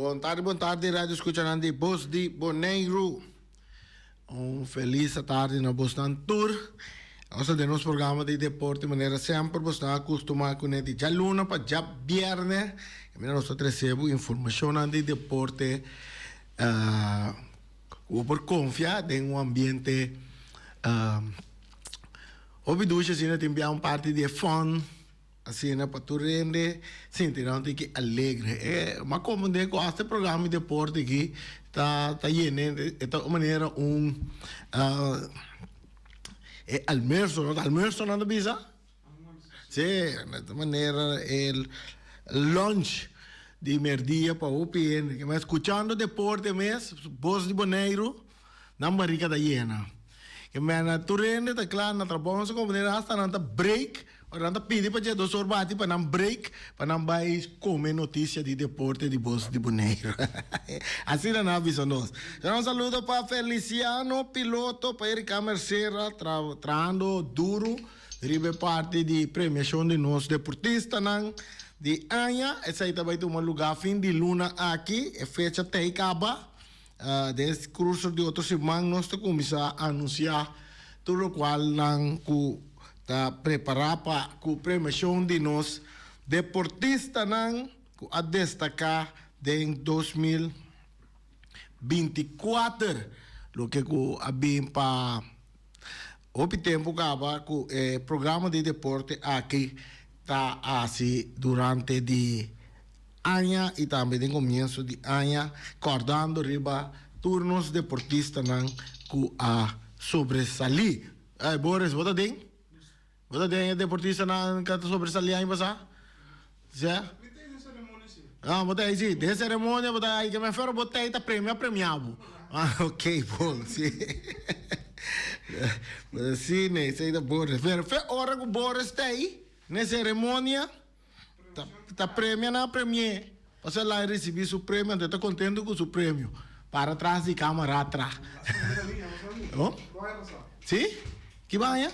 Bon tardi, bon tardi radio escuchanan di Bos di Boneiru. Un feliz tardi na bosnan tur. Nos ta den nos programa di deporte manera semper bosnan a custuma cune di djaluna pa djabierne. Y mira nos ta trece bo informacionnan di deporte cu bo por confia den un ambiente hopi dushi asina tin bia un parti di e fun. Asina pa tur hende sinti nan tiki alegre. E m'a comprende cu hasta e programa di deporte aki ta ta yena e ta un manera un e almuerzo no ta almuerzo nan ta bisa? Si, ta manera e lunch di merdia pa hopi hende. Kimen scuchando deporte mes, Bos di Boneiru, nan barica ta yena. Kimen tur hende ta cla na trabao, nan sa comprende hasta nan ta break. Ora nan ta pidi pa dje dos or bati pa nan break pa nan bai come noticia di deporte di Bos di Boneiru. Asina nan a bisa nos. Un saludo pa Feliciano Piloto, pa Erika Mercera trahando duro riba e parti di premiacion di nos deportistanan di aña. Esai ta bai tuma luga fin di luna aki, e fecha t'ei caba. Den e curso di otro siman nos ta cuminsa anuncia tur locual nan cu ta prepara pa cu premiacion di nos deportistanan cu a destaca den 2024, loke cu a bin pa hopi tempo caba cu e programa di deporte aki ta haci durante di aña y tambe den comienso di aña, cordando riba tur nos deportistanan cu a sobresali. Ey Boris, bo ta den? Bo ta den e deportistanan cu ta sobresali aña pasa? Sè? Mi ta den ceremonia si. Ah, bo ta ey si. Den ceremonia bo ta ey, ke mefero bo ta ey ta premia premia bo. Ah, ok, bon, si. Si, nee, esey ta Boris. Pero fe ora cu Boris ta ey, n'e ceremonia, Ta ta premia nan a premi'é. Pasobra el a ricibi su premio, anto e ta contento cu su premio. Para tras di camara atra. Oh? Si? Ki baña?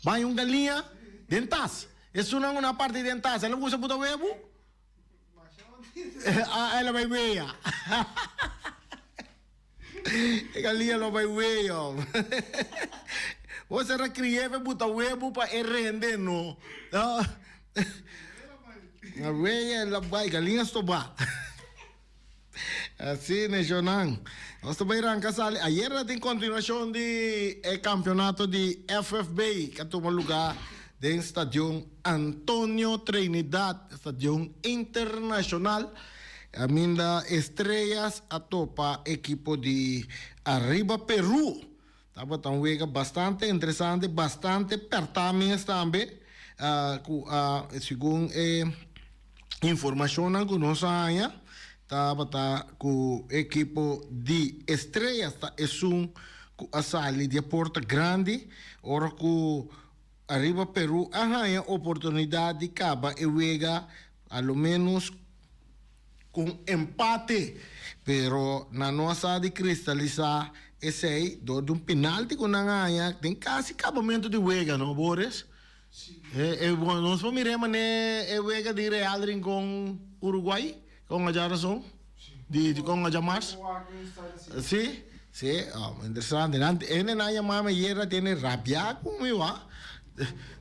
Baña un galiña den tas. Esunnan cu nan a parti den tas, el a gusta buta webu? Ah, el a bay wea. E galiña lo bai wea hombre. Bo ser a cri'é pa e buta webu pa e rende no. Na wea el a bai, galiña stobá. Asina shownan. Nos ta bai ranka sali. Ayer a tin continuacion di e campeonato di FFB ku a tuma luga den Stadion Antonio Trinidad, stadion internacional. Caminda Estrellas a topa ekipo di Arriba Peru. Tabata un wega bastante interesante, bastante pertá mes tambe, ku a segun e informashonnan ku nos a haña, tabata ku ekipo di Estrellas ta esun ku a sali di e porta grandi ora ku Arriba Peru a haña oportunidat di kaba e wega a lo ménos ku un empate, pero nan no a sa di kristalisá esei dor di un penalti ku nan a haña den kasi kabamentu di wega, no Boris? Nos por mira e manera e wega di Real Rincon Uruguay kon a djarason? Di kon a djamars? Si, si, interesante. Nan hende nan a yama mi ayer ta tene rabia ku mi wak.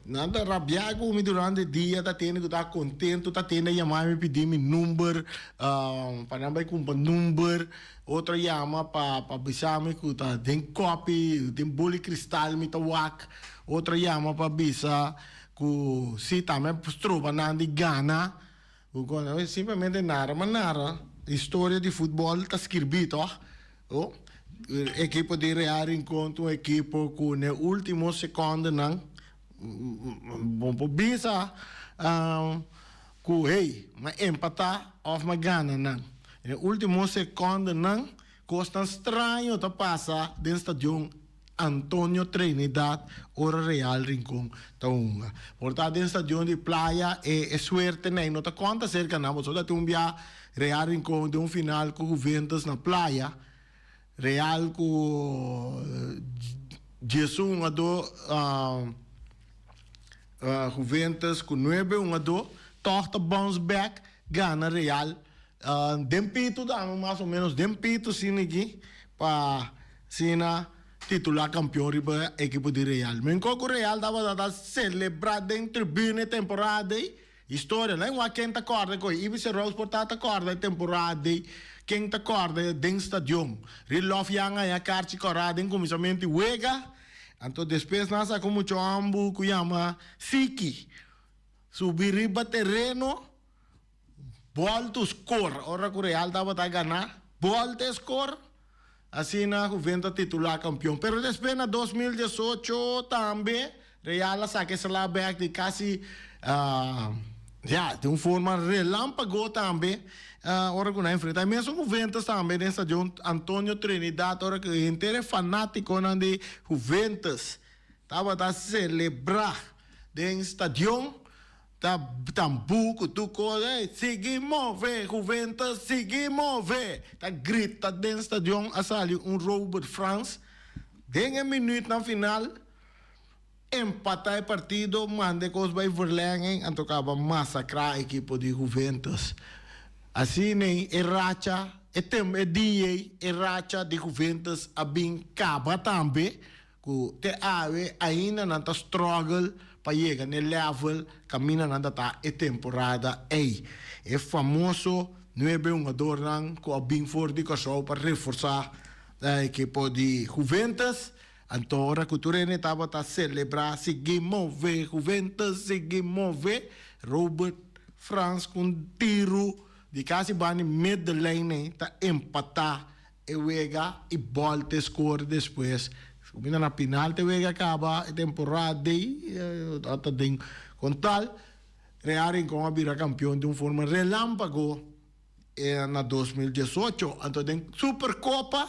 Nan ta rabia ku mi durante dia, ta tene ku ta kontentu, ta tene yama mi pidi mi number pa nan bai kumpra number. Otro yama pa pa bisa mi ku ta den kopi, den boli kristal mi ta wak. Otro yama pa bisa ku si tambe stroba nan di gana. Bo kono simplemente nara ma nara historia di futbol ta skirbi toch? Oh, ekipo di Real Rincon ta un ekipo ku n'e ultimo sekondenan bo por bisa ku hey, m'a empatá òf m'a gana nan. E ultimo sekondenan kosnan straño ta pasa den stadion Antonio Trinidad ora Real Rincon ta hunga. Por ta den stadion di Playa e e suerte nei no ta konta serka nan pasobra ta tin un bia Real Rincon den un final ku Juventus na Playa. Real ku 11 hungadó Juventus ku nuebe hungadó tòg ta bounce back gana Real. Den pitu tambe mas o menos den pitu asina aki pa asina titula campeon riba ekipo di Real. Men con cu Real tabata ta celebra den tribuna e temporada ey, historia no wak ken ta corda coy, Ibiza Rose por ta ta corda e temporada ey, ken ta corda den stadion. Rilov ya ngaya carchi cora den cuminsamento di wega, anto despues nan a saca un mucho homber cu yama Siki subi riba tereno. Bòl tu skor. Ora ku Real tabata gana, bòl te skor. Asina Juventus a titulá kampion. Pero despues na 2018 tambe Real a saka e sla bèk di kasi ya di un forma relámpago tambe ora ku nan a enfrentá e mesun Juventus tambe den stadion Antonio Trinidad ora ku henter e fanátikonan di Juventus tabata selebrá den stadion. Ta tambú ku tur kos ey sigui move Juventus sigui move ta grita den stadion a sali un Robert Frans den e minuutnan final empata e partido manda e kos bai verlenging anto kaba masakra ekipo di Juventus asina ey e racha e tem e dia ey e racha di Juventus a bin kaba tambe. Ku te awe ainda nan ta struggle pa yega n'e level kaminda nan ta ta e temporada ei. E famoso nuebe hungadornan ku a bin for di Kòrsou pa reforsá e ekipo di Juventus. Anto ora ku tur hende tabata selebrá sigui move Juventus, sigui move, Robert Frans ku un tiru di kasi banda di middenlijn ei ta empatá E wega y bòl te score despues. Cuminda na final te wega caba e temporada ey ta den con tal Real Rincon a bira campeon di un forma relampago na 2018. Anto den Supercopa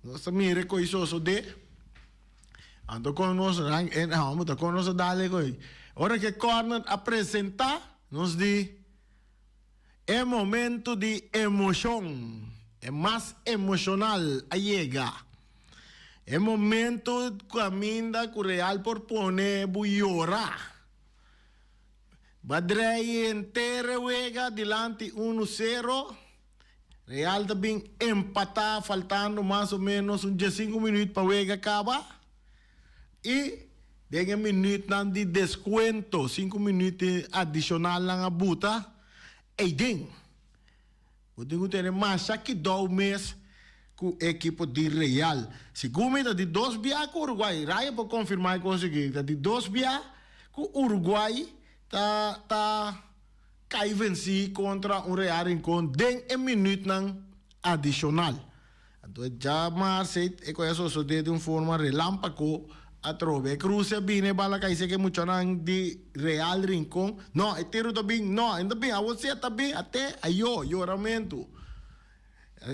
nos ta mira e coy sosode. Anto con nos con nos a dal e coy. Ora ke corner a presenta nos di. E momento di emoshon, e mas emoshonal, a yega. E momento kaminda ku Real por pone bo yora. Bo a drei henter e wega dilanti unu sero. Real ta bin empatá faltando mas o ménos un diesinku minüt pa wega kaba. I den e minütnan di deskuento, sinku minüt adishonal nan a buta eiden. Bo tin ku tene masha kidou mes ku e ekipo di Real. Segun mi ta di dos bia ku Uruguay, Raya por konfirmá e kos aki, ta di dos bia ku Uruguay ta ta kai vensí kontra un Real Rincon den e minütnan adishonal. Anto djamars e koe a sosodé di un forma relámpago atrobe. E kruse a bini e bala kai seke muchanan di Real Rincon. No, e tiru ta bin, no, e no ta bin, awor si e ta bin, até ayó, yoramentu.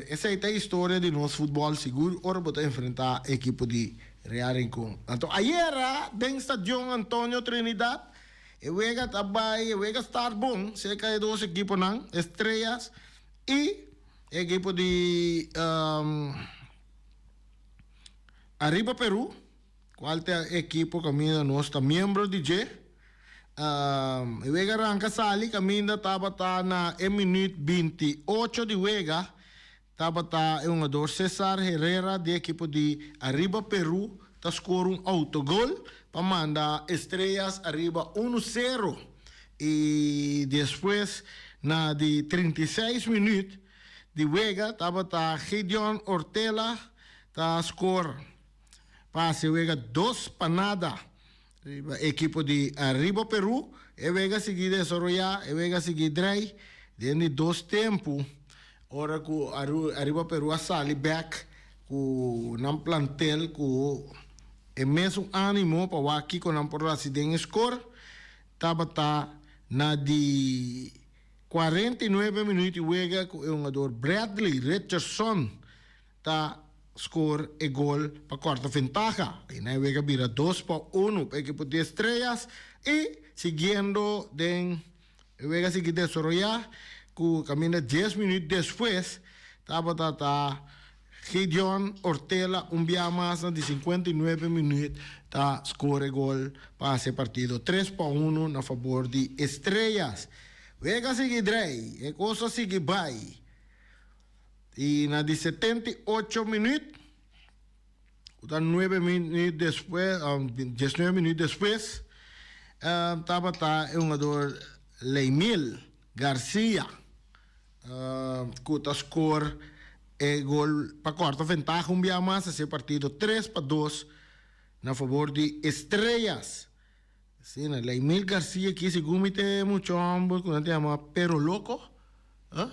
Esei ta e historia di nos futbòl sigur ora bo ta enfrentá ekipo di Real Rincon. Anto ayera den Stadion Antonio Trinidad e wega ta bai, e wega start bon serka e dos ekiponan, Estrellas i. E ekipo di Arriba Peru, cual ta e ekipo caminda nos ta miembro di dje, e wega ranca sali caminda tabata na e minuut 28 di wega, tabata e hungador Cesar Herrera di ekipo di Arriba Peru ta score un autogol pa manda Estrellas ariba uno sero. I despues na di 36 minuut di wega tabata Gideon Ortela ta score pa hasi e wega 2-0 riba ekipo di Arriba Peru. E wega sigui desaroyá, e wega sigui drei den di dos tempu ora ku Arriba Peru a sali bek ku nan plantel ku e mesun animo pa wak kiko nan por hasi den e score. Tabata na di 49 minuut di wega ku e hungador Bradley Richardson ta skor e gol pa kòrta ventaha. Aina e wega bira 2-1 pa ekipo di Estrellas i siguiendo den e wega sigui desaroyá ku kaminda 10 minuut despues tabata ta Gideon Ortela un bia mas na di 59 minuut ta score gol pa hasi e partido 3-1 na fabor di Estrellas. Wega sigui drei, e kos a sigui bai. I na di 78 minüt, ku ta nuebe minüt despues, diesnuebe minüt despues, tabata e hungador Leimil Garcia ku ta skor e gol pa kòrta ventaha un bia mas, hasi e partido 3-2 na fabor di Estrellas. Asina, Leimil Garcia aki segun mi ta e mucha homber ku nan ta yama Pero Loco. Huh?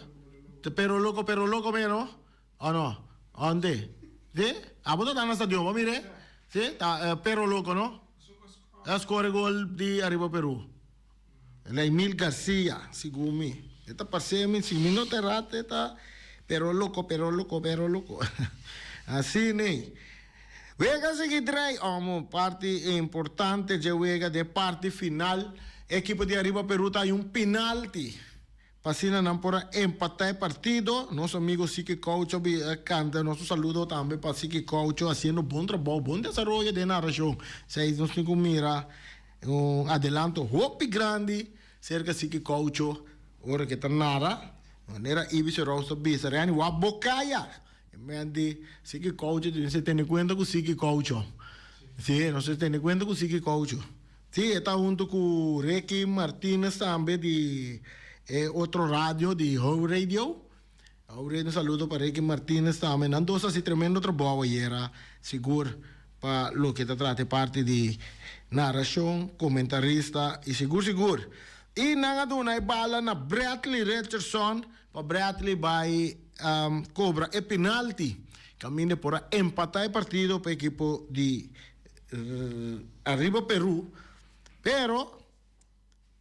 Ta Pero Loco, Pero Loco mi no? O no? Onde? Si? Abo ta na stadion, bo mira? Si? Ta Pero Loco no? A score gol di Ariba Peru. Leimil Garcia, segun mi. E ta parse mi, si mi no ta erra, e ta Pero Loco, Pero Loco, Pero Loco. Asina ei. Wega sigui drei omo, parti importante dje wega den parti final, ekipo di Ariba Peru ta hay un pinalti pa asina nan por a empata e partido. Nos amigo Siki Caucho a canta nos un saludo tambe pa Siki Caucho haciendo bon trabou, bon desaroyo den narracion. Esey nos tin cu mira un adelanto hopi grandi cerca Siki Caucho ora ke ta narra. Manera Ibis Rouse ta bisa, Reni wak bo caya! E men di Siki Koucho di mester tene kuenta ku Siki Koucho. Si, nos mester tene kuenta ku Siki Koucho. Si, e ta huntu ku Ricky Martinez tambe di e otro radio di How Radio. How Radio, un saludo pa Ricky Martinez tambe. Nan dos a hasi tremendo trabou ayera, sigur pa loke ta trata e parti di narashon, komentarista i sigur sigur. I nan a duna e bala na Bradley Richardson Pa Bradley bai cobra e penalti caminda por a empata e partido pa ekipo di Arriba Peru, pero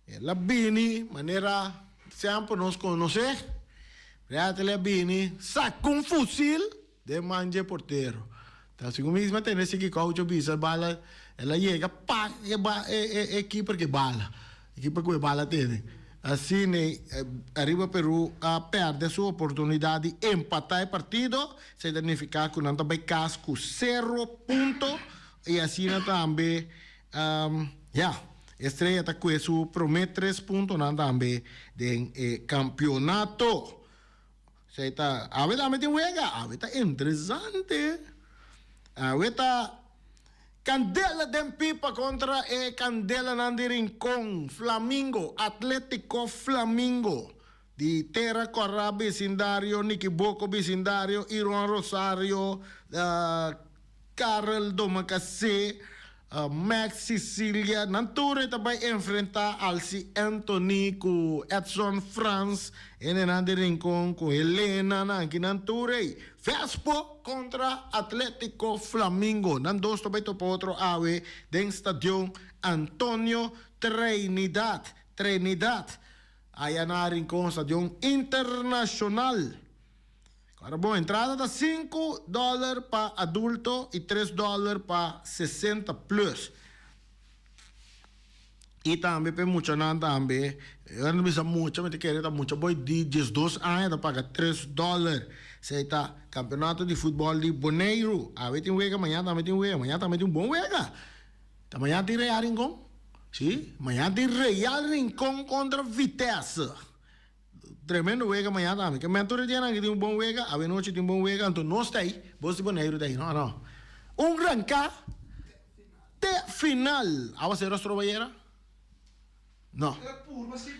el a bini manera semper nos conoce, Bradley a bini saca un fusil den man dje portero. Ta segun mi a tende si Kikoucho bisa bala el a yega pa e e e keeper ke bala e keeper ku e bala tene asina ariba Peru a perde su oportunidad di empata e partido esei ta nifica ku nan ta bai kas ku sero punto y asina tambe ya Estrella ta kue su prome tres puntonan tambe den e campeonato. Esei ta, awe tambe tin wega, awe ta interesante. Awe ta Candela den pipa kontra e Candelanan di Rincon, Flamingo, Atletico Flamingo di Tera Kòrá bisindario, Nicky Boko bisindario, Iron Rosario, Karel Domacassé, Max Cicilia, nan tur e ta bai enfrentá Alcy Anthony ku Edson Frans, hendenan di Rincon ku Helena nan aki nan tur ei. Vespo kontra Atletico Flamingo, nan dos ta bai topa otro awe den Stadion Antonio Treinidad, Trinidad, aya na Rincon Stadion Internashonal. Ora bon, entrada ta sinku dòler pa adulto i tres dòler pa 60 plus. I tambe pa e muchanan tambe, ora no bisa mucha, mi ta kere ta mucha boy di 12 aña ta paga $3. Esei ta kampeonato di futbòl di Boneiru. Awe tin wega, mañana tambe tin wega, mañana tambe tin un bon wega. Ta mañana tin Real Rincon? Si, mañana tin Real Rincon kontra Vitesse. Tremendo wega mañana tambe. Ke men tur e dianan aki tin un bon wega, awe nochi tin bon wega, anto nos ta ei, bos di Boneiru ta ei, no? No. Un ranká te final. Awasero a stroba ayera? No.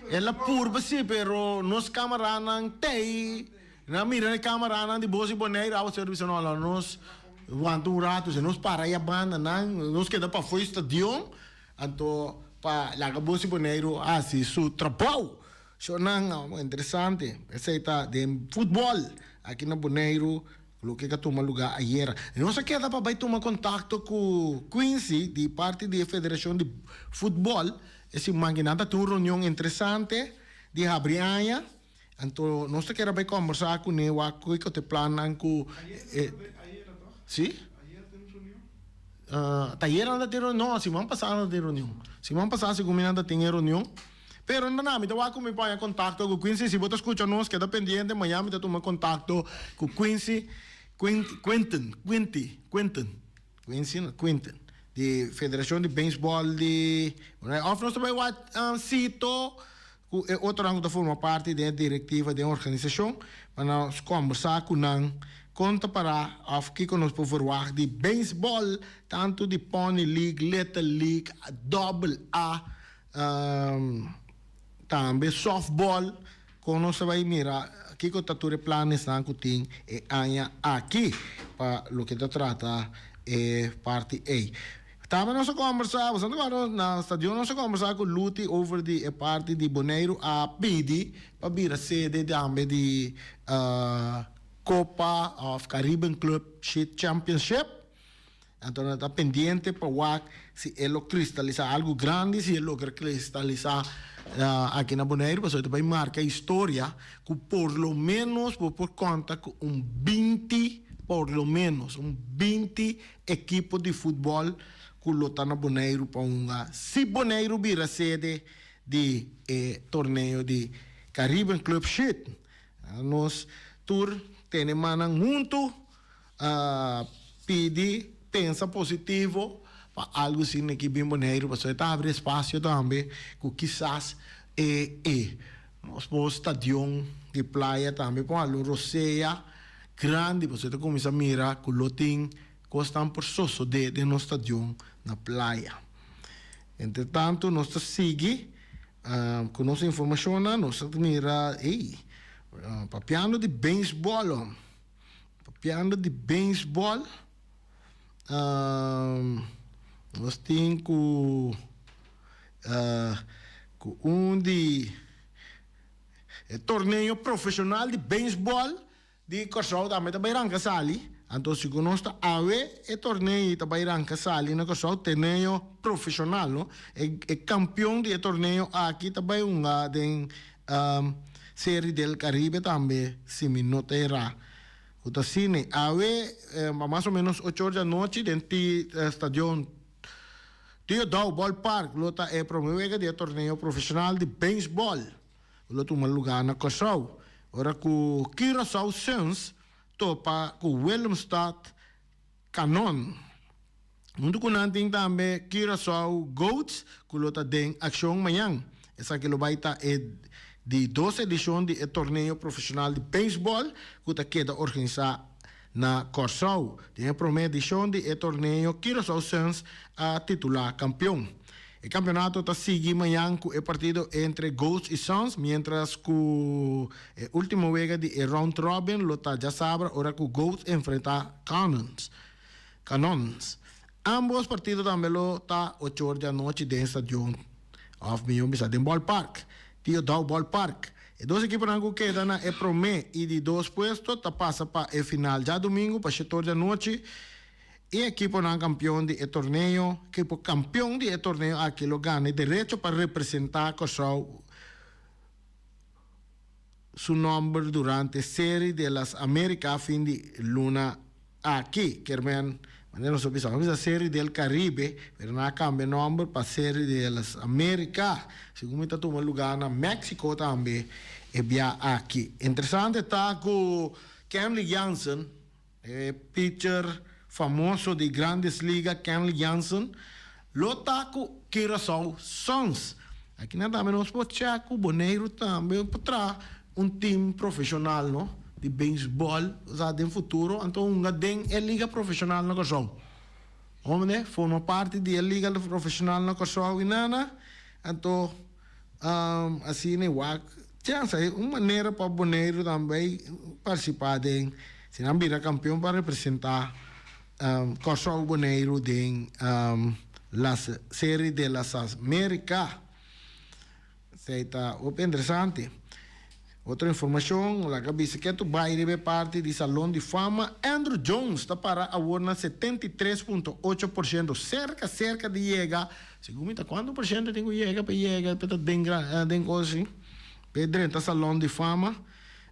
El a purba si, pero nos kamaranan ta ei. Nan a mira e kamaranan di bos di Boneiru, awasero bisa no, lo nos wanta un ratu, si nos para ei a banda nan, nos keda pafó e stadion, anto pa laga bos di Boneiru hasi su trabou. Shownan interesante. Esei ta den futbòl aki na Boneiru, loke ka tuma lugá ayera. Nos a keda pa bai tuma kontakto ku Quincy di parti di e federashon di futbòl. E siman ki nan ta tin un reunion interesante di habri aña. Anto nos ta kere bai kòmbersá kuné wak kiko ta e plannan ku e. Si? Ta ayera nan ta tin reunion? No, siman pasá nan ta tin reunion. Siman pasá segun mi nan ta tin e reunion. Pero na mi ta wak ku mi por haña kontakto ku Quincy. Si bo ta skucha nos, keda pendiente. Mañan mi ta tuma kontakto ku Quincy, Quintin, Quinty, Quintin, Quincy no, Quintin, di Federashon di Beisbòl di, òf nos ta bai wak Sito. ku e otronan ku ta forma parti den e direktiva den e organisashon pa nos kombersá ku nan kon ta pará òf kiko nos por verwagt di beisbòl tantu di Pony League, Little League, Double A, tambe sòftbòl. Kon nos ta bai mira kiko ta tur e planesnan ku tin e aña aki pa loke ta trata e parti ei. Tambe nos a kombersá, bo sa ta kòrda na stadion nos a kombersá ku Luti over di e parti di Boneiru a pidi pa bira sede tambe di Kopa òf Caribbean Club Championship. Anto nan ta pendiente pa wak si e lo kristalisá algu grandi, si e logra kristalisá aki na Boneiru, pasobra e ta bai marka historia ku por lo ménos bo por konta ku un 20, por lo ménos un 20 ekipo di futbòl ku lo ta na Boneiru pa hunga si Boneiru bira sede di e torneo di Caribbean Club Shit. Nos tur tene mannan huntu. A pidi pensa positivo pa algu asina aki bin Boneiru pasobra e ta habri espasio tambe ku kisas e e nos por stadion di playa tambe por hala un rosea grandi pasobra e ta kuminsá mira ku lo tin kosnan por sosodé den nos stadion na playa. Entre tanto nos ta sigui ku nos informashonnan nos ta mira ey papiando di beisbòl. Papiando di beisbòl, nos tin ku ku un di e torneo profeshonal di beisbòl di Kòrsou tambe ta bai ranka sali. Anto si ku nos ta awe e torneo ei ta bai ranka sali na Kòrsou, torneo profeshonal no. E kampion di e torneo aki ta bai hunga den Serie del Caribe tambe, si mi no ta erá. Ku ta asina, awe pa mas o ménos ocho or di anochi den stadion Tio Daou Ballpark lo ta e promé wega di e torneo profeshonal di beisbòl ku lo tuma lugá na Kòrsou, ora ku Curaçao Suns topa ku Willemstad Canon. Huntu ku nan tin tambe Curaçao Goats ku lo ta den akshon mañan. Esaki lo bai ta e di dos edishon di e torneo profeshonal di beisbòl ku ta keda organisá na Kòrsou. Den e promé edishon di e torneo Curaçao Suns a titulá kampion. E kampeonato ta sigui mañan ku e partido entre Goats i Suns miéntras ku e último wega di e round robin lo ta djasabra ora ku Goats enfrentá Canons. Canons. Ambos partido tambe lo ta ocho or di anochi den stadion of mihó bisa den ballpark, Tio Daou Ballpark. E dos ekiponan ku keda na e promé i di dos puesto ta pasa pa e final djadumingu pa shete or di anochi i ekiponan kampion di e torneo, ekipo kampion di e torneo aki lo gana e derecho pa representá Kòrsou su nòmber durante Serie de las America fin di luna aki. Kermen, manera nos a bisa, nos a bisa Serie del Caribe, pero nan a kambia nòmber pa Serie de las America. Segun mi ta tuma lugá na Mexico tambe e bia aki. Interesante ta ku Kenley Jansen, E pitcher famoso di Grandes Liga Kenley Jansen lo ta ku Curaçao Suns. Akinan tambe nos por check ku Boneiru tambe por traha un team profeshonal no di beisbòl sa den futuro anto hunga den e liga profeshonal na Kòrsou. Hombre forma parti di e liga profeshonal na Kòrsou i nana anto Asina e wak chèns ei un manera pa Boneiru tambe partisipá den, si nan bira kampion pa representá Kòrsou Boneiru den las Serie de las America. Esei ta hopi interesante. Otro informashon, laga bisa ke tu bai riba e parti di Salon di Fama, Andruw Jones ta para awor na 73.8%, serka serka di yega, segun mi ta kuantu por shento tin ku yega pa yega pa ta den den kos asi, pa e drenta Salon di Fama,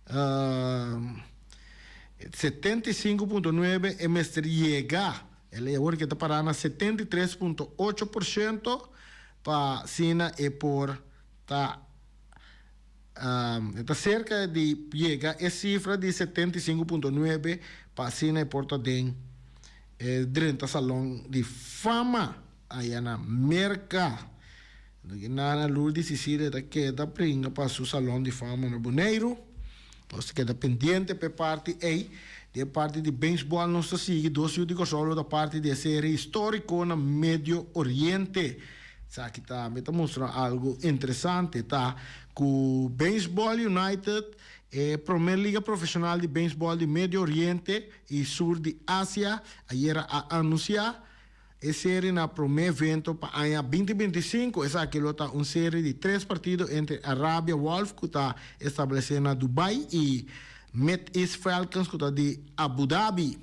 75.9 e mester yega, el awor ke ta para na 73.8% pa asina e por ta. E ta serka di yega e sifra di 75.9 pa asina e por ta den e drenta Salon di Fama aya na Merka. Nana Lourdes Cecilia ta keda bringa pa su Salon di Fama na Boneiru. Nos ta keda pendiente pa e parti ei. Di e parti di beisbòl nos ta sigui dos yu di Kòrsou lo ta parti di e serie históriko na Medio Oriente. Esaki tambe ta mustra algu interesante ta ku Baseball United, e promé liga profeshonal di beisbòl di Medio Oriente i Sur di Asia, ayera a anunsiá E seri na promé evento pa aña 2025. Esaki lo ta un seri di tres partido entre Arabia Wolf ku ta establesé na Dubai i Mid East Falcons ku ta di Abu Dhabi.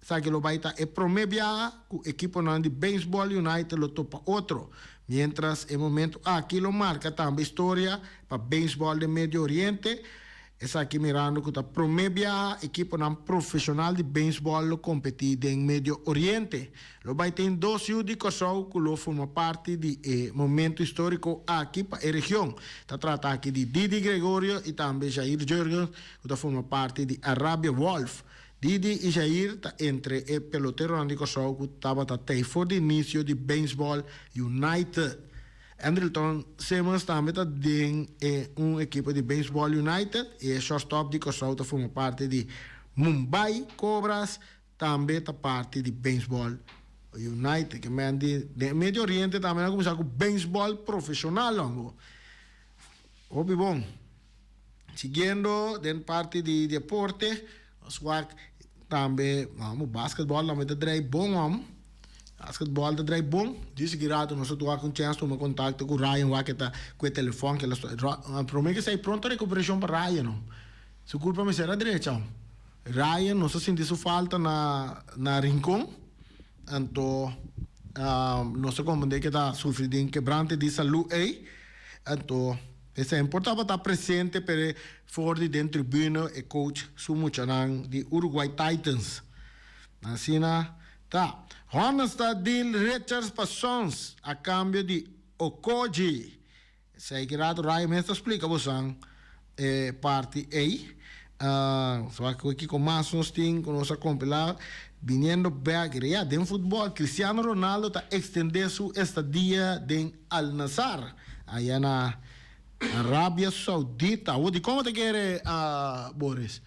Esaki lo bai ta e promé biaha ku ekiponan di Baseball United lo topa otro. Miéntras e momento aki lo marka tambe historia pa beisbòl den Medio Oriente. Esaki mirando ku ta promé biaha ekiponan profeshonal di beisbòl lo kompetí den Medio Oriente. Lo bai tin dos yu di Kòrsou ku lo forma parti di e momento históriko aki pa e region. Ta trata aki di Didi Gregorio i tambe Jair Jurgens ku ta forma parti di Arabia Wolf. Didi i Jair ta entre e peloteronan di Kòrsou ku tabata tei for di inisio di Beisbòl United. Andrelton Simmons tambe ta den e un ekipo di Baseball United i e shortstop di Kòrsou ta forma parti di Mumbai Cobras, tambe ta parti di Baseball United. Ke men di den Medio Oriente tambe nan a kuminsá ku beisbòl profeshonal longo. Hopi bon. Siguiendo den parti di deporte, nos wak tambe, amo basketball tambe ta drei bon amo. Basketball ta drei bon. Djis ki rato nos a wak un chance tuma contacto cu Ryan wak e ta cu e telefon ke la prome ke sai pronto recuperacion pa Ryan no. Su culpa mester a drecha. Ryan nos a sinti su falta na na Rincon anto nos a comprende ke ta sufri den kebrante di salud ey anto Esei por tabata presente pero for di den tribune e coach su muchanan di Uruguay Titans. Asina ta. Hornets ta deal Richards pa Suns a cambio di Okogie. Esei ki rato Ryan mes ta splica bosan e parti ei. Wak kico mas nos tin cu nos a compila biniendo bek. Ya den futbol Cristiano Ronaldo ta extende su estadia den Al Nassr aya na Arabia Saudita. Awor dikon bo ta kere Boris?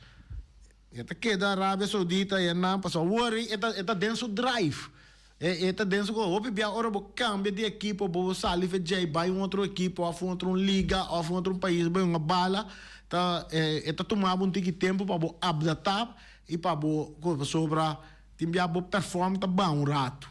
E ta keda Arabia Saudita aya nan pasobra awor e ta e ta den su drive. E e ta den su ko. Hopi bia ora bo kambia di ekipo bo sali fe djei bai un otro ekipo òf un otro liga òf un otro pais bai hunga bala ta e ta tuma bo un tiki tempu pa bo adaptá i pa bo pasobra tin bia bo perform ta baha un ratu.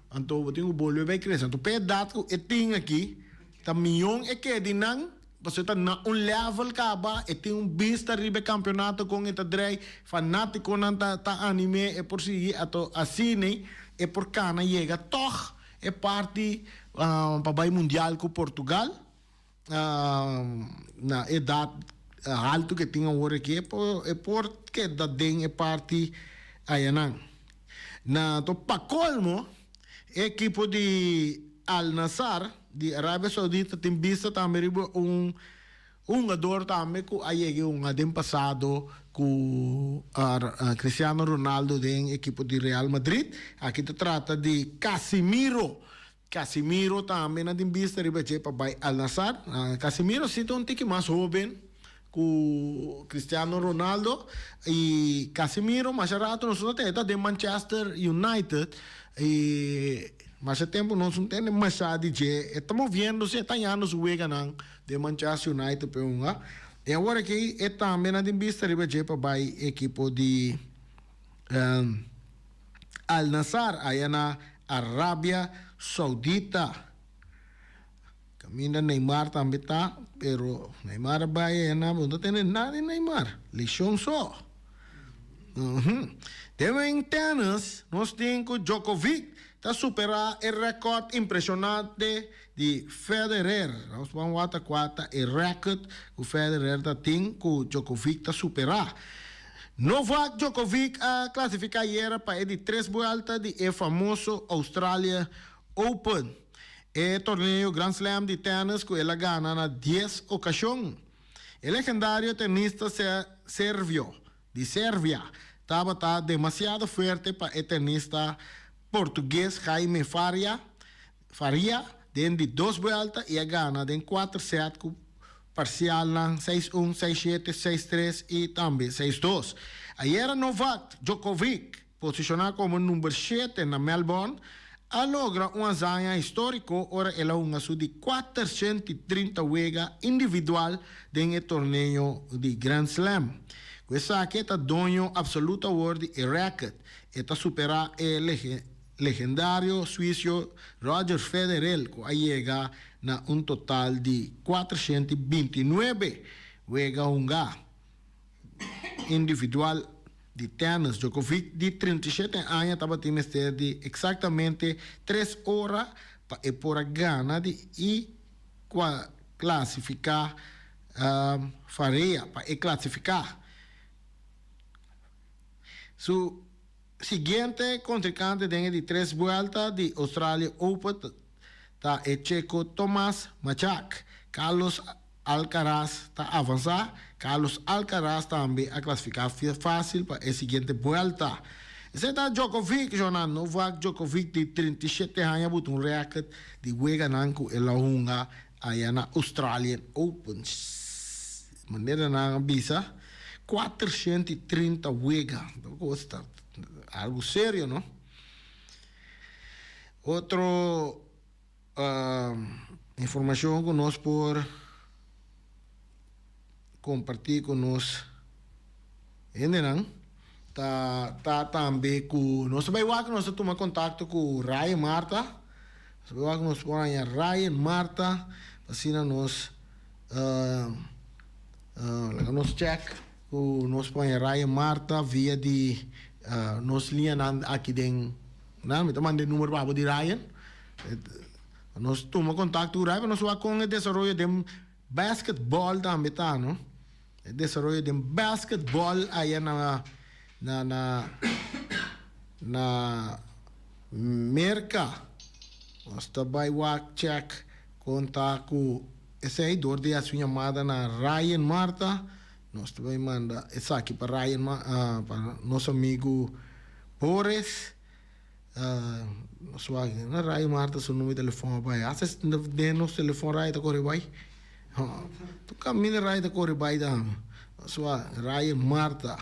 Anto bo tin ku bolbe bai krese. Anto p'e edat ku e tin aki, ta mion e ke di nan, pasobra e ta na un level kaba, e tin un bista riba e kampionato kon e ta drei, fanatikonan ta ta anim'é e por sigui, anto asina e por kana yega tòg e parti pa bai mundial ku Portugal na edat haltu ku e tin awor aki e por keda den e parti ayanan. Na to pa colmo, e ekipo di Al Nassr di Arabia Saudita tin bista tambe riba un hungador tambe cu a yega e hunga den pasado cu Cristiano Ronaldo den ekipo di Real Madrid. Aki ta trata di Casemiro. Casemiro tambe nan tin bista riba dje pa bai Al Nassr. Casemiro si ta un tiki mas hoben ku Cristiano Ronaldo i Casemiro masha rato nos no ta tende ta den Manchester United i masha tempu nos no tende masha di dje. E ta moviendo si e ta hañando su weganan den Manchester United pa e hunga. I awor aki e tambe nan tin bista riba dje pa bai ekipo di Al Nassr aya na Arabia Saudita. Caminda Neymar tambe ta, pero Neymar a bai aya na, bo no ta tende nada di Neymar, lesion so. Den tennis nos tin cu Djokovic ta supera e record impresionante di Federer. Nos ban wak cua ta e record cu Federer ta tin cu Djokovic ta supera. Novak Djokovic a clasifica ayera pa e di tres buelta di e famoso Australia Open, e torneo Grand Slam di tennis cu el a gana na dies ocasion. E legendario tenista servio di Servia tabata demasiado fuerte pa e tenista portugues Jaime Faria, Faria. Den di dos buelta y a gana den cuater set cu parcialnan seis un, seis shete, seis tres y tambe seis dos. Ayera Novak Djokovic, posiciona como number shete na Melbourne, a logra un hazaña historico ora el a hunga su di 430 wega individual den e torneo di Grand Slam. Cu esaki e ta doño absoluto awor di e record. E ta supera e legendario suizo Roger Federer cu a yega na un total di 429 wega hunga individual di tennis. Djokovic di 37 aña tabatin mester di exactamente 3 ora pa e por a gana di y clasifica Farea pa e clasifica. Su siguiente contrincante den e di tres buelta di Australia Open ta e checo Tomas Machac. Carlos Alcaraz ta avansa. Carlos Alcaraz tambe a clasifica facil pa e siguiente buelta. Esey ta Djokovic, Jonan. Novak Djokovic di 37 aña buta un record di weganan cu el a hunga aya na Australian Open. Manera nan a bisa, 430 wega. Ta algo serio, no? Otro informacion cu nos por comparti cu nos hendenan ta tambe cu nos ta bay wak, nos ta tuma contacto cu Ryan Marta. Nos ta bay wak, nos por haña Ryan Marta pa asina nos laga nos check cu nos por haña Ryan Marta via di nos liñanan aki den nan. Mi ta manda e numero pa bo di Ryan. Nos tuma contacto cu Ryan pa nos wak con e desaroyo den basketball tambe ta, no? E desaroyo den basketball aya na na na na Merca. Nos ta bay wak check con ta cu esey door di haci un yamada na Ryan Marta. Nos ta bay manda esaki pa Ryan pa nos amigo Boris. Nos wak na Ryan Marta su numero di telefon a bay. Hasta den nos telefon Ryan ta kore bay. Tur kaminda Ryan ta kore bay ta. Nos wak Ryan Marta.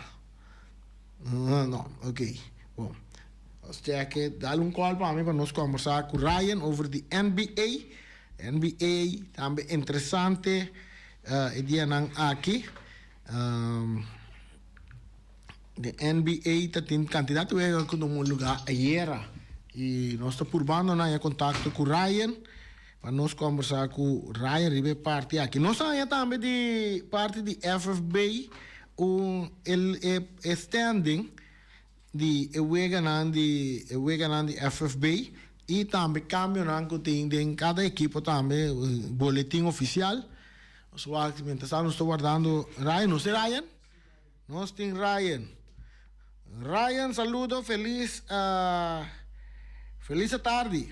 No, ok. Bon. Nos check dal un call pa mi pa nos kombersa ku Ryan over di NBA. NBA tambe interesante e dianan aki. Den NBA ta tin kantidat di wega ku tuma lugá ayera i nos ta purbando na haña kontakto ku Ryan pa nos kombersá ku Ryan riba e parti aki. Nos a haña tambe di parti di FFB un el e standing di e weganan di e weganan di FFB i tambe kambionan ku tin den kada ekipo tambe boletin ofisial. Nos wak mientras tanto nos ta wardando Ryan. Nos tin Ryan? Nos tin Ryan. Ryan saludo felis felis atardi.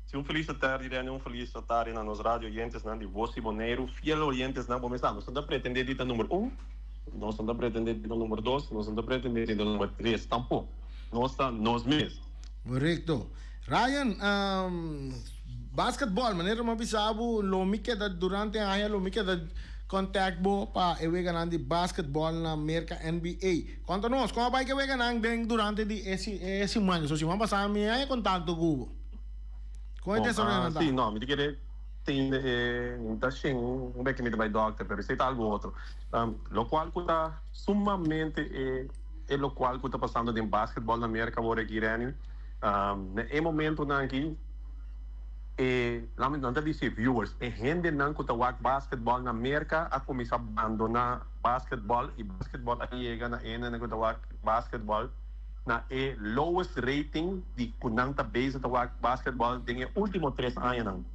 Si un felis atardi Renny un felis atardi na nos radio oyentesnan di Voz di Boneiru fiel oyentesnan bo mes sa nos no ta pretende di ta number un nos no ta pretende di ta number dos nos no ta pretende di ta number tres tampoco nos ta nos mes. Korekto. Ryan, basketball, manera mi a bisa bo, lo mi keda durante aña lo mi keda contact bo pa e weganan di basketball na Merca NBA. Konta nos, kon a bai ku e weganan den durante di e e siman? So siman pasá mi a haña kontakto ku bo. Kon e Bon, desaroyonan ta? si, no, mi ta kere tende e, mi ta shen un bek mi ta bai dòkter, pero esei ta algu otro. Lokual ku ta sumamente e. E locual cu ta pasando den basketball na Merca awor aki, Renny, na e momentonan aki e, laat me, nan ta dici viewers, e hendenan cu ta wak basketball na Merca a cuminsa bandona basketball y basketball a yega na e hendenan cu ta wak basketball na e lowest rating di cu nan ta bezig ta wak basketball den e ultimo tres añanan.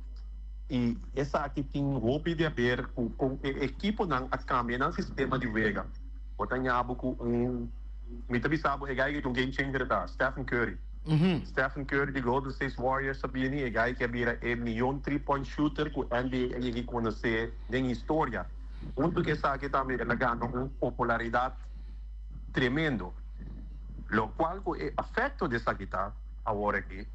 Y esaki tin hopi di haber cu con e ekiponan a cambia nan sistema di wega. Bo ta ña bo ku un, mi ta bisa bo e guy ku ta un game changer ta Stephen Curry. Stephen Curry di Golden State Warriors a bini, e guy ku a bira e miyon three point shooter ku NBA a yega konosé den historia. Huntu ku esaki tambe el a gana un popularidat tremendo. Lokual ku e afekto di esaki ta awor aki.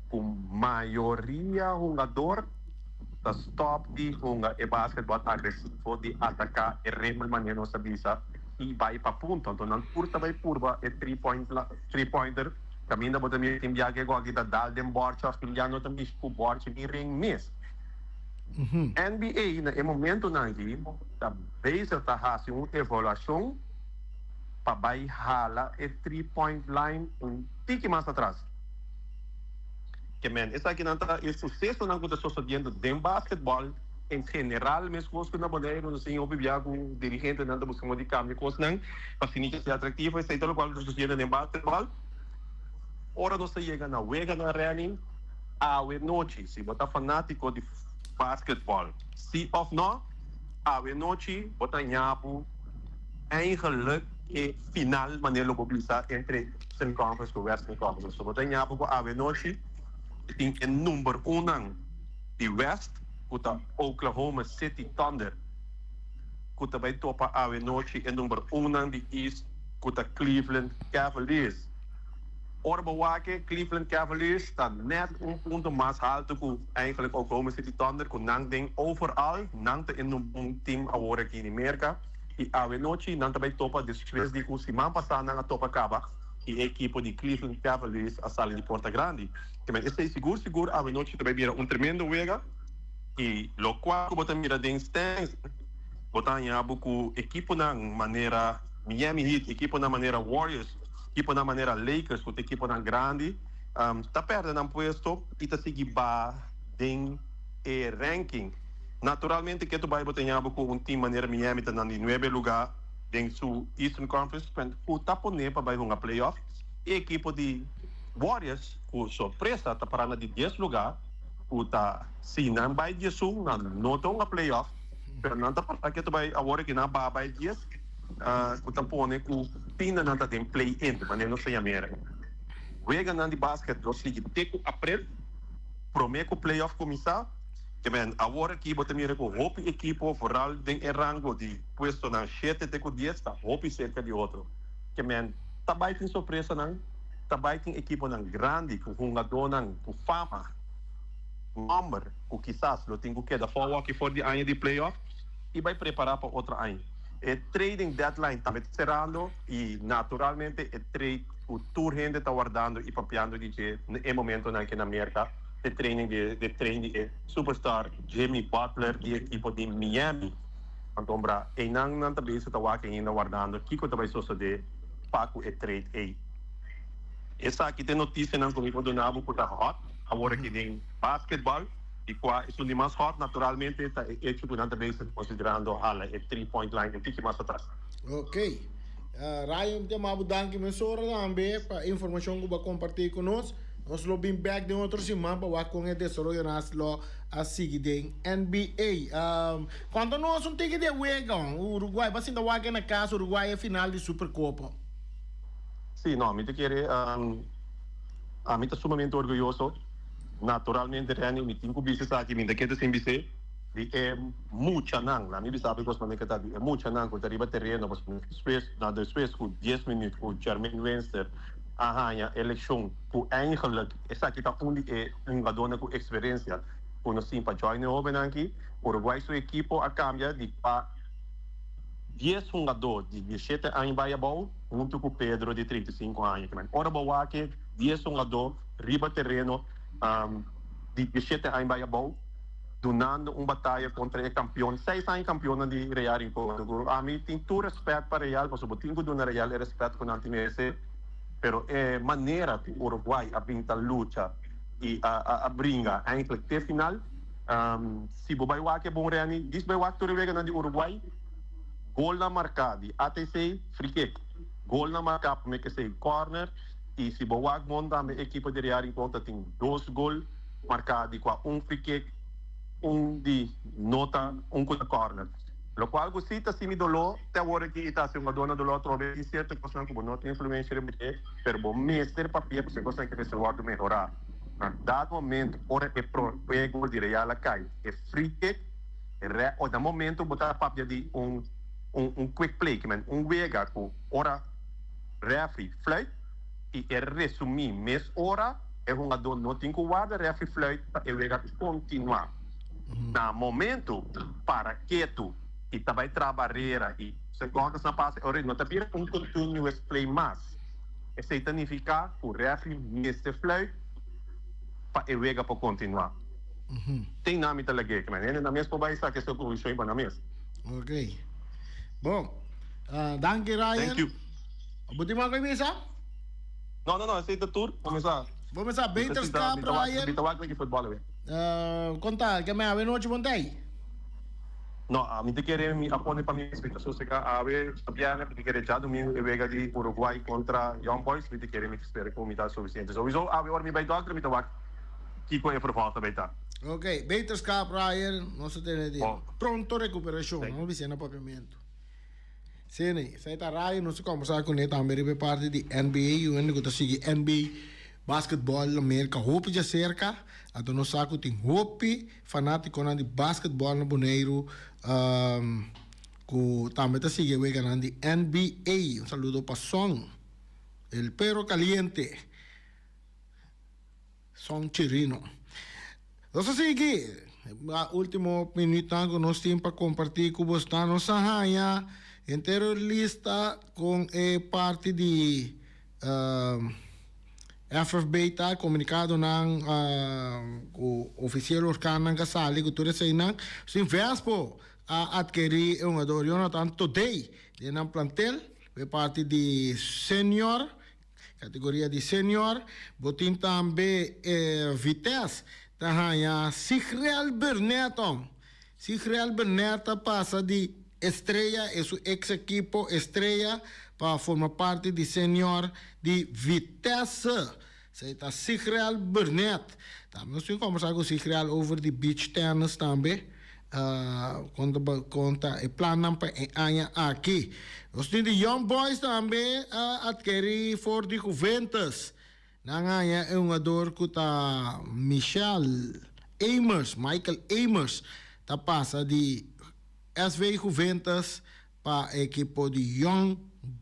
Ku mayoria hungador ta stòp di hunga e basketbòl agresivo di ataká e rim manera nos ta bisa i bai pa punto. Anto nan tur ta bai purba e three point three pointer kaminda bo ta mira tin bia ke goki ta dal den bòrchi òf tin bia no ta mishi ku bòrchi ni ring mes. NBA na e momentunan aki ta bezig ta hasi un evaluashon pa bai hala e three point line un tiki mas atras. Ke men, esakinan ta e susesonan ku ta sosodiendo den basketbòl en general, meskos ku na Boneiru nos tin hopi bia ku dirigentenan ta buska modo di kambia kosnan pa asina ke sea atraktivo. Esei ta lokual ku ta sosodiendo den basketbòl. Ora nos ta yega na weganan Renny, awe nochi, si bo ta fanátiko di basketbòl, si òf nò, awe nochi bo ta ñabu eigenlik e final, manera lo bo bisa, entre Eastern Conference ku Western Conference. So bo ta ñapu ku awe nochi tin e number unnan di West ku ta Oklahoma City Thunder ku ta bai topa awe nochi e number unnan di East ku ta Cleveland Cavaliers. Ora bo wak e Cleveland Cavaliers ta net un punto mas haltu ku eigenlijk Oklahoma City Thunder ku nan den overall nan ta e number un team awor aki di Merka. I awe nochi nan ta bai topa despues di ku siman pasá nan a topa kaba i e ekipo di Cleveland Cavaliers a sali di porta grandi. Kimen esei sigur sigur awe nochi ta bai bira un tremendo wega i lokual ku bo ta mira den stands bo ta haña bo ku ekiponan manera Miami Heat, ekiponan manera Warriors, ekiponan manera Lakers ku ta ekiponan grandi ta pèrdè nan puesto i ta sigui ba den e ranking. Naturalmente ke tu bai bo ta ña bo ku un team manera Miami ta nan di nuebe luga den su Eastern Conference ku ta pone pa bai hunga playoff. E ekipo di Warriors ku sorpresa ta para na di dies luga ku ta si nan bai diesun nan no ta hunga playoff pero nan ta para ke tu bai awor aki nan baha bai dies ku ta pone ku pinda nan ta den play in manera nos ta yam'e. Weganan di basket lo sigui te ku aprel prome ku playoff kuminsá. Te men, awor aki bo ta mira ku hopi ekipo, vooral den e rango di puestonan shete te ku dies, ta hopi serka di otro. Te men, ta bai tin sorpresanan, ta bai tin ekiponan grandi ku hungadónan ku fama, nòmber, ku kisas lo tin ku keda for wòki for di aña di playoff i bai prepará pa otro aña. E trading deadline tambe ta serando i naturalmente e trade ku tur hende ta wardando i papiando di dje na e momentonan aki na Merka, e training di e train di e superstar Jimmy Butler di ekipo di Miami. Antombra einan nan ta bezig ta wak ainda wardando kiko ta bai sosode pa ku e trade ei. Esaki ta e notisianan ku mi por duna bo ku ta hot awor aki den basketbal di kua esun di mas hot naturalmente ta e echo ku nan ta bezig konsiderando hala e three point line un tiki mas atras. Ok. Ryan mi ta yama bo danki mesora tambe pa e informashon ku bo a komparti ku nos. Nos lo bin bek den otro siman pa wak kon e desaroyonan lo a sigui den NBA. Konta nos un tiki di e wega, Uruguay, bo a sinta wak na kas Uruguay e final di Supercopa. Sí, no, mi ta kere, ami ta sumamente orguyoso, naturalmente Renny, mi tin ku bisa esaki, mi ta keda sin bis'é, di e muchanan, laat mi bisa bo e kos manera ke ta, di e muchanan ku ta riba tereno, pasobra despues, na despues ku dies minuut ku Jermaine Winster a haña e lekshon ku eigenlijk esaki ta un di e hungadónan ku eksperensia ku nos tin pa join e hóbennan aki. Uruguay su ekipo a kambia di pa dies hungadó di dieshete aña bai abou huntu ku Pedro di 35 aña. Ora bo wak e dies hungadó riba tereno di dieshete aña bai abou dunando un bataya kontra e kampion, seis aña kampionnan di Real Rincon. Ami tin tur rèspèt pa Real pasobra bo tin ku duna Real e rèspèt ku nan tin merese. Pero e manera ku Uruguay a bin ta lucha i a bringa eindelijk te final, si bo bai wak e bon Renny, dis bai wak tur e weganan di Uruguay, golnan marká di ATC, free kick, golnan marká pa Mekesei, corner, i si bo wak bon tambe ekipo di Real Rincon ta tin dos gol marká di kua un free kick, un di nota, un ku ta corner. Locual cu si ta simi doló, te awor aki i ta haci un adorno doló atrobe. Tin cierto cosnan cu bo no tin influencia riba dje, pero bo mester papia pasobra e cosnan aki mester wordo mehora. Na dado momento ora e prome gol di Real a cay, e free kick, re, o na momento bo ta papia di un un un quick play, kimen un wega cu ora referee fluit y e resumi mes ora. E hungadó no tin ku warda rèfri flùit pa e wega kontinuá. Na momentu para ketu i ta bai traha barera i segondas na pasa e ora no ta bira un continuous play mas. Esei ta nifiká ku rèfri mester flùit pa e wega por kontinuá. Tin nan mi ta lag'é ke men hende nan mes por bai saka e konklushon pa nan mes. Ok. Bon. Danki Ryan. Thank you. Bo tin mas ku bisa? No, no, no, esei ta tur. Bo mesa. Bo mesa beterskap Ryan. Mi ta wak leki futbòl awe. Konta, ke me awe nochi bon ta ei? No, mi ta kere mi a pone pa mi mes, mi ta sosega awe bièrnè, mi ta kere djadumingu e wega di Uruguay kontra Young Boys, mi ta kere mi ta spera ku mi ta sufisiente. Souiso awe ora mi bai dòkter mi ta wak kiko e vervolg ta bai ta. Ok, beterskap Ryan, nos ta tene di pronto rekuperashon, nos bisa na papiamentu. Sí, ne, esei ta Ryan, nos a kombersá kuné tambe riba e parti di NBA, un hende ku ta sigui NBA basketbòl na Merka hopi djaserka, anto nos sa ku tin hopi fanátikonan di basketbòl na Boneiru ku tambe ta sigui e weganan di NBA. Un saludo pa Son, el perro caliente. Son Chirino. Nos a sigui a ultimo minuutnan ku nos tin pa kompartí ku bosnan. Nos a haña henter lista kon e parti di FFB ta, komunikadonan ku ofisiel orkannan ka sali ku tur eseinan. Nos tin Vespo a atkerí e hungador Jonathan Todey den nan plantel, e parti di senior. Kategoria di senior, bo tin tambe e Vitesse ta haña Sigrel Burnetton. Sigrel Burnett ta pasa di Estrella e su ex ekipo Estrella pa forma parti di senior di Vitesse. Esei ta Sigrel Burnett. Tambe nos tin kombersá ku Sigrel over di beach tennis tambe. Kon ta e plannan pa e aña aki. Nos tin di Young Boys tambe a adkerí for di Juventus. Nan haña e hungador ku ta Michel Amers, Michael Amers, ta pasa di SV Juventus pa e ekipo di Young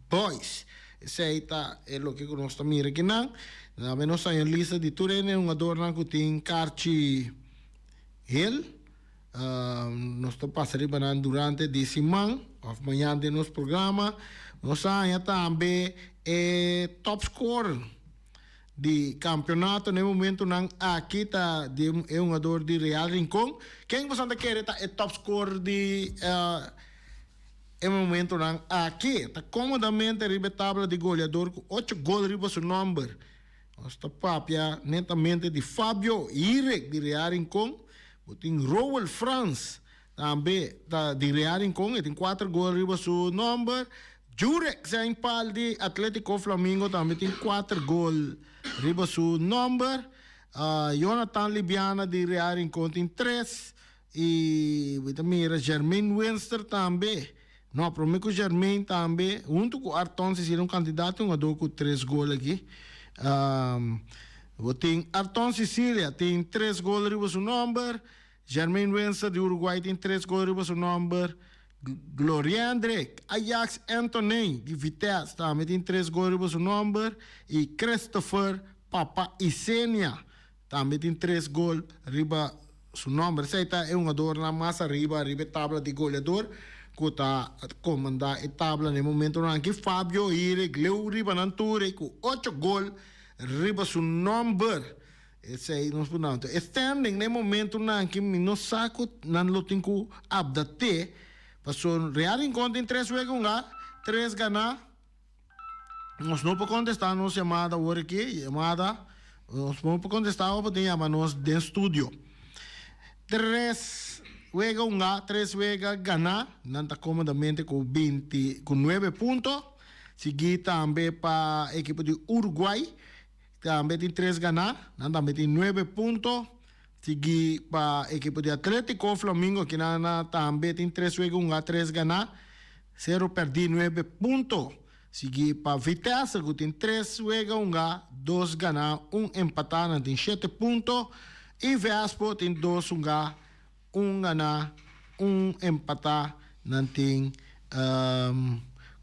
Boys. Esei ta e loke ku nos ta mira akinan. Tambe nos haña lista di tur e hungadornan ku tin karchi hel. Nos ta pasa riba nan durante di siman of mañan den nos programa. Nos a haña tambe e top scorer di campeonato na e momentonan aki ta di e hungador di Real Rincon. Ken boso ta kere ta e top scorer di e momentonan aki? Ta comodamente riba e tabla di goleador cu ocho gol riba su nomber. Nos ta papia netamente di Fabio Hirek di Real Rincon. Bo tin Roel Frans tambe ta di Real Rincon, e tin kuater gol riba su nomber. Jurek Zainpal di Atletico Flamingo tambe tin kuater gol riba su nomber. Jonathan Libiana di Real Rincon tin tres. I bo ta mira Jermaine Winster tambe. No, prome ku Jermaine tambe, huntu ku Arton Cecilia un kandidato hungador ku tres gol aki. Bo tin Arton Cecilia tin tres gol riba su nomber, Jermaine Winster di Uruguay tin tres gol riba su nomber, Gloriandre Ajax Anthony di Vitesse tambe tin tres gol riba su nomber i Christopher Papa Isenia Tambe tin tres gol riba su nomber. Esei ta e hungadornan mas ariba riba e tabla di goleador cu ta comanda e tabla na e momentonan aki. Fabio Hire gleu riba nan tur e cu ocho gol riba su nomber. Esei nos por nota. E standing na e momentonan aki mi no sa cu nan lo tin cu update pasobra Real Rincon tin tres wega hunga, tres gana. Nos no por contesta nos yamada awor aki, yamada, nos no por contesta awor por tin yama nos den studio. Tres wega hunga, tres wega gana, nan ta comodamente cu binti, cu nuebe punto. Sigui tambe pa ekipo di Uruguay, tambe tin tres gana, nan tambe tin nuebe punto. Sigui pa ekipo di Atletico Flamingo, kinan tambe tin tres wega hunga, tres gana. Sero pèrdí nuebe punto, sigui pa Vitesse ku tin tres wega hungá, dos ganá, un empatá, nan tin shete punto i Vespo tin dos hungá, un ganá, un empatá, nan tin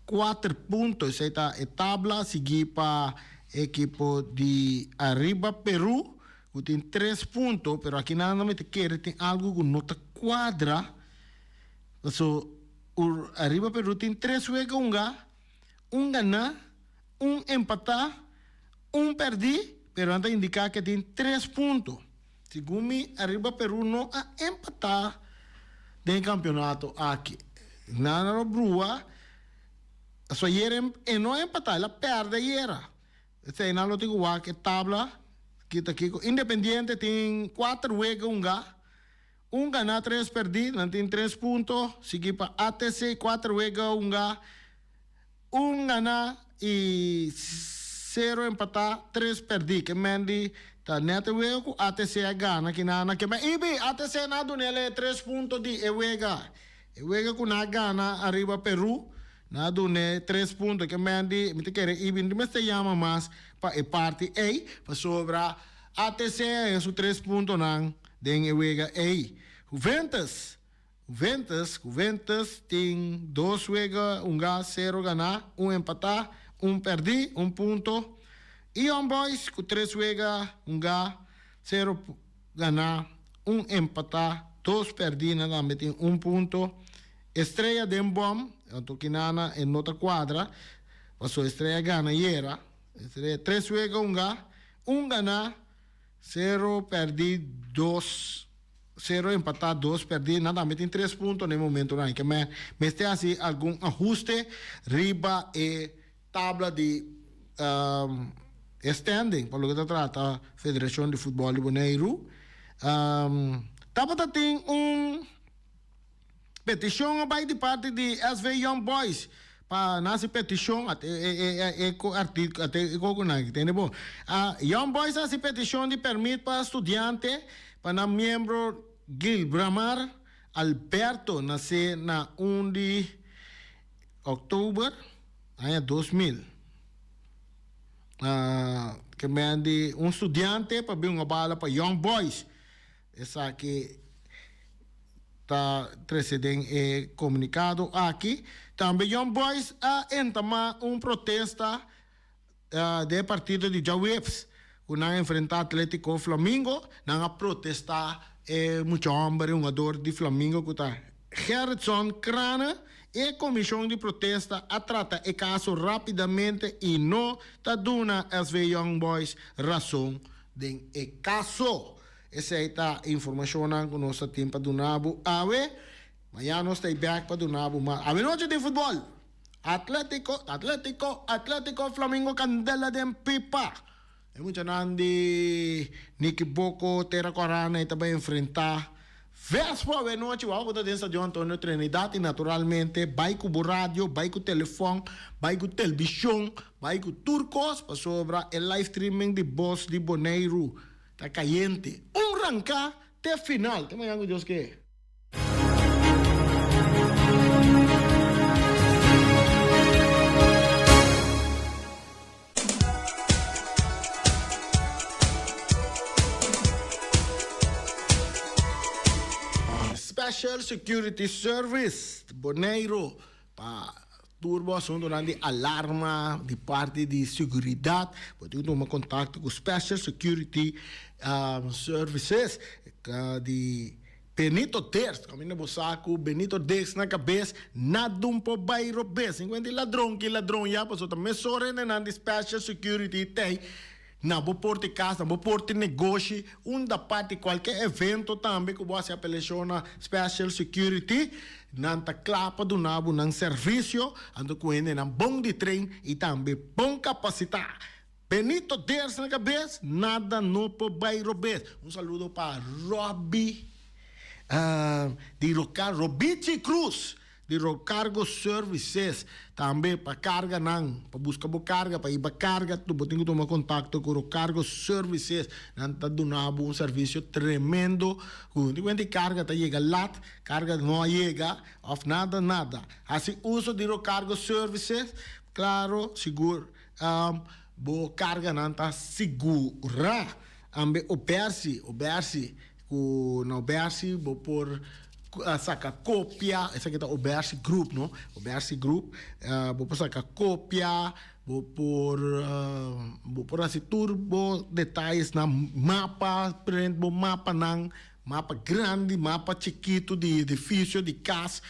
kuater punto. Esei ta e tabla, sigui pa ekipo di Arriba Peru ku tin tres punto, pero aki nan mi ta kere tin algu ku no ta kuadra. Paso Arriba Peru tin tres wega hunga, un ganá, un empatá, un pèrdí, pero nan ta indiká ku e tin tres punto. Segun mi Arriba Peru no a empatá den e kampionato aki. Nan a lo brua, pasobra ayer e no a empatá, el a pèrdè ayera. Esei nan lo tin ku wak e tabla kita kiko. Independiente tin kuater wega hunga, un ganá tres pèrdí, nan tin tres punto, sigui pa ATC kuater wega hunga, un ganá i sero empatá, tres pèrdí. Ke men di ta nèt e wega ku ATC a gana kinan na kema. Ibi, ATC nan a dun'el e tres punto di e wega. E wega ku nan a gana ariba Peru, Nan a dun'é tres punto. Ke men di, mi ta kere Ibi no mester yama mas pa e parti ei, pasobra ATC a haña su tres puntonan den e wega ei. Juventus, Juventus, Juventus tin dos wega hungá, sero ganá, un empatá, un pèrdí, un punto. I Young Boys ku tres wega hungá, sero ganá, un empatá, dos pèrdí, nan tambe tin un punto. Estrella den bom, anto kinana e no ta cuadra, paso Estrella gana ayera, Estrella tres wega hunga, un gana, cero perdi, dos, cero empata, dos perdi, nan tambe tin tres punto na e momentonan aki, me mester haci algun ahuste riba e tabla di e standing pa loke ta trata Federacion di Futbol di Boneiru. Tabata tin un. Petishon a bai di parti di SV Young Boys pa nan hasi petishon ate e e koko nan aki tende bo. Young Boys a hasi petishon di permit pa studiante pa nan miembro Gilbramar Alberto nase na un di oktober aña 2000 ke men di un studiante pa bin un bala pa Young Boys. Esaki ta trece den e comunicado aki. Tambe Young Boys a entama un protesta den e partido di djaweps cu nan a enfrenta Atletico Flamingo. Nan a protesta e mucha homber e hungador di Flamingo cu ta Gerritson Crane. E comision di protesta a trata e caso rapidamente y no ta duna SV Young Boys razon den e caso. Esei ta e informashonnan ku nos ta tin pa duna bo awe. Mañana nos ta ei bèk pa duna bo mas. Awe nochi tin futbòl! Atletico, Atletico, Atletico Flamingo kandela den pipa! E muchanan di Nicky Boko, Tera Korana ei ta bai enfrentá Vespo awe nochi. Wou ku ta den Stadion Antonio Trinidad i naturalmente bai ku bo radio, bai ku telefòn, bai ku televishon, bai ku tur kos pasobra e live streaming di Bos di Boneiru Ta cayente. Un ranca te final. Te mañan cu Dios ke. Special Security Service Boneiro pa Tur bo asuntunan di alarma di parti di seguridat, bo tin ku tuma kontakto ku Special Security Services di Benito Dirks. Kaminda bo sa ku Benito Dirks na kabes, nada un por bai robes. Sin kuenta di ladron ki ladron ya, pasobra ta mesora hendenan di Special Security tei na bo por di kas, na bo por di negoshi, unda parti kualke evento tambe ku bo hasi apelashon na Special Security. Nan ta kla pa duna bo nan servisio, anto ku hendenan bon di train i tambe bon kapasitá. Benito Ders na kabes, nada no por bai robes. Un saludo pa Robby di Rocar, Robichi Cruz di Rocargo Services, tambe pa karganan, pa buska bo karga, pa hiba karga, bo tin ku tuma kontakto ku Rocargo Services. Nan ta duna bo un servisio tremendo, ku di kuenta e karga ta yega lat. Carga no a yega of nada nada. Haci uso di Rocargo Services, claro, sigur bo carganan ta sigura. Ambe Obersi, Obersi, cu na Obersi bo por saca copia, esaki ta Obersi Group no, Obersi Group, bo por saca copia. Bo por bo por hasi tur bo detayesnan, mapa, print bo mapanan, mapa grandi, mapa chikitu di edifisio, di kas,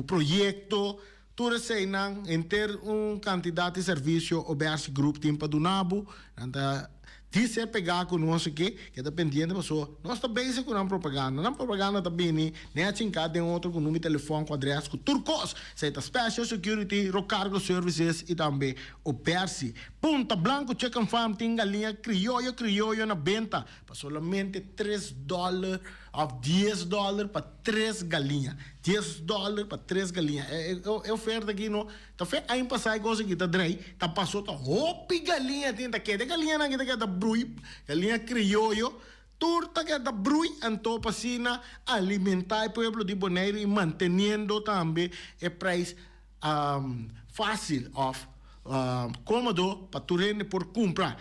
proyekto, tur eseinan, henter un kantidat di servisio Obersi Group tin pa duna bo. Nan ta di ser pegá ku nos aki, keda pendiente pasobra nos ta bezig ku nan propaganda. Nan propaganda ta bini ne a chinká den otro ku number di telefòn, ku adrès, ku tur kos. Esei ta Special Security, Rocargo Services i tambe Obersi. Punta Blanco Chicken Farm tin galiña krioyo krioyo na benta pa solamente tres dòler òf dies dòler pa tres galiña. Dies dòler pa tres galiña. E oferta aki no Ta fe aña pasá e kos aki ta drei, ta pasó ta hopi galiña tin, ta keda e galiñanan aki ta keda brui, galiña krioyo, tur ta keda brui, anto pa asina alimentá e pueblo di Boneiru i manteniendo tambe e preis fásil òf kómodo pa tur hende por kumpra.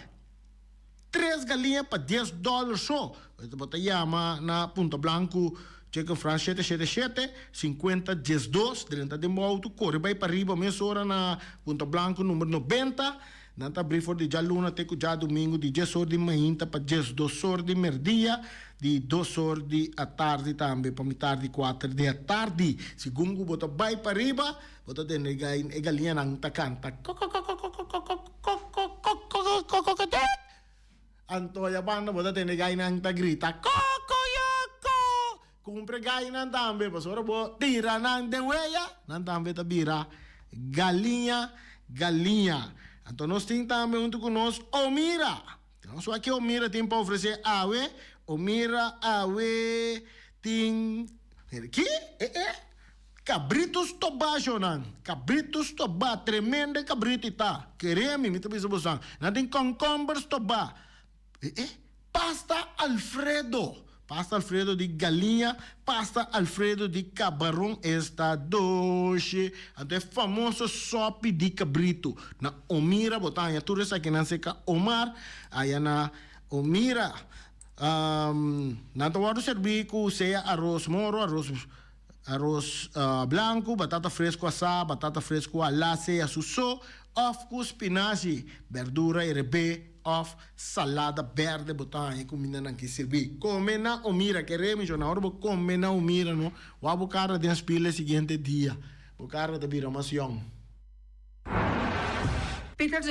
Tres galiña pa dies dòler so. Bo ta yama na Punta Blanku Chicken Fran shete shete shete, sinkuenta diesdos, drenta den bo outo, kore bai pariba mesora na Punta Blanku number nobenta. Nan ta abri for di djaluna te ku djadumingu di dies or di mainta pa diesdos or di merdia, di dos or di atardi tambe pa mitar di kuater di atardi. Segun ku bo ta bai pariba, bo ta tende e galiñanan ta kanta kokokokokokokok. Kokokokokokokokotek! Anto ya banda bo ta tende gainan ta grita, Kokoyoko! Kumpra gainan tambe, pasobra bo tira nan den weya, nan tambe ta bira galiña, galiña. Anto nos tin tambe huntu ku nos Omira. Nos wak ke Omira tin pa ofresé awe. Omira awe tin, ki? E e. Cabrito stobá shonan, cabrito stobá, tremendo e cabrito i ta, kere mi, mi ta bisa bosan, nan tin concomber stobá, e e, pasta alfredo, pasta alfredo di galiña, pasta alfredo di cabaron, esta doshi, anto e famoso sopi di cabrito, na Omira bo ta haña tur esakinan cerca Omar, aya na Omira, nan ta wordo serbi cu sea aros moro, aros. Aros blanku, batata fresku asá, batata fresku alá sea su so òf ku spinashi, bèrdura erebé òf salada bèrdè bo ta haña e kumindanan ki sirbí. Kome na Omira, kere mi shona ora bo kome na Omira no wak bo kara den spil e siguiente dia, bo kara ta bira mas yòn. Peters.